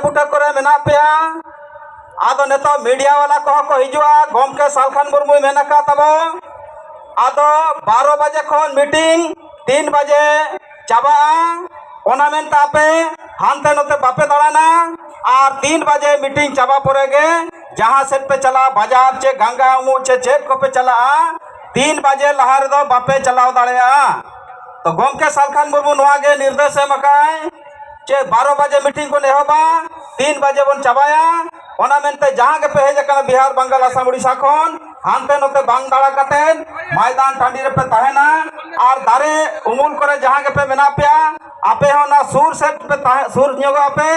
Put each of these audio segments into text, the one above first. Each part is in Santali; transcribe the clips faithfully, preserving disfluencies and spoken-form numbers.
ᱵᱩᱴᱟᱹ ᱠᱚᱨᱮ ᱢᱮᱱᱟᱜ ᱯᱮᱭᱟ, ᱟᱫᱚ ᱱᱤᱛᱚᱜ ᱢᱤᱰᱤᱭᱟ ᱵᱟᱞᱟ ᱠᱚᱦᱚᱸ ᱠᱚ ᱦᱤᱡᱩᱜᱼᱟ᱾ ᱜᱚᱢᱠᱮ ᱥᱟᱞᱠᱷᱟᱱ ᱢᱩᱨᱢᱩᱭ ᱢᱮᱱ ᱟᱠᱟᱫ ᱛᱟᱵᱚ, ᱟᱫᱚ ᱵᱟᱨᱚ ᱵᱟᱡᱮ ᱠᱷᱚᱱ ᱢᱤᱴᱤᱝ, ᱛᱤᱱ ᱵᱟᱡᱮ ᱪᱟᱵᱟᱜᱼᱟ᱾ ᱚᱱᱟ ᱢᱮᱱᱛᱮ ᱟᱯᱮ ᱦᱟᱱᱛᱮ ᱱᱚᱛᱮ ᱵᱟᱯᱮ ᱫᱟᱬᱟᱱᱟ᱾ ᱟᱨ ᱛᱤᱱ ᱵᱟᱡᱮ ᱢᱤᱴᱤᱝ ᱪᱟᱵᱟ ᱯᱚᱨᱮ ᱜᱮ ᱡᱟᱦᱟᱸ ᱥᱮᱫ ᱯᱮ ᱪᱟᱞᱟᱜᱼᱟ, ᱵᱟᱡᱟᱨ ᱪᱮ ᱜᱟᱝᱜᱟ ᱩᱢᱩᱜ ᱪᱮ ᱪᱮᱫ ᱠᱚᱯᱮ ᱪᱟᱞᱟᱜᱼᱟ, ᱛᱤᱱ ᱵᱟᱡᱮ ᱞᱟᱦᱟ ᱨᱮᱫᱚ ᱵᱟᱯᱮ ᱪᱟᱞᱟᱣ ᱫᱟᱲᱮᱭᱟᱜᱼᱟ᱾ ᱛᱚ ᱜᱚᱢᱠᱮ ᱥᱟᱞᱠᱷᱟᱱ ᱢᱩᱨᱢᱩ ᱱᱚᱣᱟ ᱜᱮ ᱱᱤᱨᱫᱮᱥ ᱮᱢ ᱟᱠᱟᱫᱼᱟᱭ᱾ ᱪᱮ ᱵᱟᱨᱚ ᱵᱟᱡᱮ ᱢᱤᱴᱤᱝ ᱵᱚᱱ ᱮᱦᱚᱵᱟ, ᱛᱤᱱ ᱵᱟᱡᱮ ᱵᱚᱱ ᱪᱟᱵᱟᱭᱟ᱾ ᱚᱱᱟ ᱢᱮᱱᱛᱮ ᱡᱟᱦᱟᱸ ᱜᱮᱯᱮ ᱦᱮᱡ ᱟᱠᱟᱱᱟ ᱵᱤᱦᱟᱨ, ᱵᱟᱝᱜᱟᱞ, ᱟᱥᱟᱢ, ᱩᱲᱤᱥᱥᱟ ᱠᱷᱚᱱ, ᱦᱟᱱᱛᱮ ᱱᱚᱛᱮ ᱵᱟᱝ ᱫᱟᱬᱟ ᱠᱟᱛᱮᱫ ᱢᱚᱭᱫᱟᱱ ᱴᱟᱺᱰᱤ ᱨᱮᱯᱮ ᱛᱟᱦᱮᱱᱟ᱾ ᱟᱨ ᱫᱟᱨᱮ ᱩᱢᱩᱞ ᱠᱚᱨᱮ ᱡᱟᱦᱟᱸ ᱜᱮᱯᱮ ᱢᱮᱱᱟᱜ ᱯᱮᱭᱟ, ᱟᱯᱮ ᱦᱚᱸ ᱚᱱᱟ ᱥᱩᱨ ᱥᱮᱫ ᱯᱮ ᱛᱟᱦᱮᱸ, ᱥᱩᱨ ᱧᱚᱜᱚᱜ ᱟᱯᱮ᱾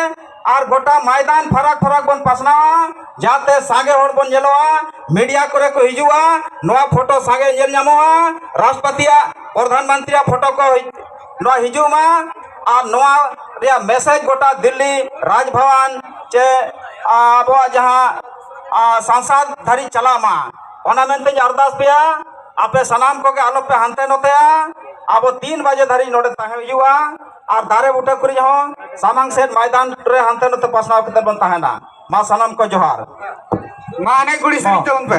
ᱟᱨ ᱜᱚᱴᱟ ᱢᱚᱭᱫᱟᱱ ᱯᱷᱟᱨᱟᱠ ᱯᱷᱟᱨᱟᱠ ᱵᱚᱱ ᱯᱟᱥᱱᱟᱣᱟ, ᱡᱟᱛᱮ ᱥᱟᱸᱜᱮ ᱦᱚᱲ ᱵᱚᱱ ᱧᱮᱞᱚᱜᱼᱟ, ᱢᱤᱰᱤᱭᱟ ᱠᱚᱨᱮ ᱠᱚ ᱦᱤᱡᱩᱜᱼᱟ, ᱱᱚᱣᱟ ᱯᱷᱳᱴᱳ ᱥᱟᱸᱜᱮ ᱧᱮᱞ ᱧᱟᱢᱚᱜᱼᱟ, ᱨᱟᱥᱴᱨᱚᱯᱚᱛᱤᱭᱟᱜ, ᱯᱨᱚᱫᱷᱟᱱ ᱢᱚᱱᱛᱨᱤᱭᱟᱜ ᱯᱷᱳᱴᱳ ᱠᱚ ᱦᱤᱡᱩᱜᱼᱟ᱾ ᱱᱚᱣᱟ ᱦᱤᱡᱩᱜ ᱢᱟ᱾ ᱟᱨ ᱱᱚᱣᱟ ᱨᱮᱭᱟᱜ ᱢᱮᱥᱮᱡᱽ ᱜᱚᱴᱟ ᱫᱤᱞᱞᱤ ᱨᱟᱡᱽᱵᱷᱚᱵᱚᱱ ᱪᱮ ᱟᱵᱚᱣᱟᱜ ᱡᱟᱦᱟᱸ, ᱟ, ᱥᱚᱝᱥᱚᱫ ᱫᱷᱟᱹᱨᱤᱡ ᱪᱟᱞᱟᱜ ᱢᱟ, ᱚᱱᱟ ᱢᱮᱱᱛᱮᱧ ᱟᱨᱫᱟᱥ ᱯᱮᱭᱟ᱾ ᱟᱯᱮ ᱥᱟᱱᱟᱢ ᱠᱚᱜᱮ ᱟᱞᱚᱯᱮ ᱦᱟᱱᱛᱮ ᱱᱚᱛᱮᱭᱟ᱾ ᱟᱵᱚ ᱛᱤᱱ ᱵᱟᱡᱮ ᱫᱷᱟᱹᱨᱤᱡ ᱱᱚᱰᱮ ᱛᱟᱦᱮᱸ ᱦᱩᱭᱩᱜᱼᱟ᱾ ᱟᱨ ᱫᱟᱨᱮ ᱵᱩᱴᱟᱹ ᱠᱚᱨᱮ ᱦᱚᱸ ᱥᱟᱢᱟᱝ ᱥᱮᱫ ᱢᱚᱭᱫᱟᱱ ᱨᱮ ᱦᱟᱱᱛᱮ ᱱᱚᱛᱮ ᱯᱟᱥᱱᱟᱣ ᱠᱟᱛᱮ ᱵᱚᱱ ᱛᱟᱦᱮᱱᱟ᱾ ᱢᱟ ᱥᱟᱱᱟᱢ ᱠᱚ ᱡᱚᱦᱟᱨ᱾ ᱢᱟ ᱮᱱᱮᱡ ᱜᱩᱲᱤ ᱥᱮᱨᱮᱧ ᱛᱟᱵᱚᱱ ᱯᱮ᱾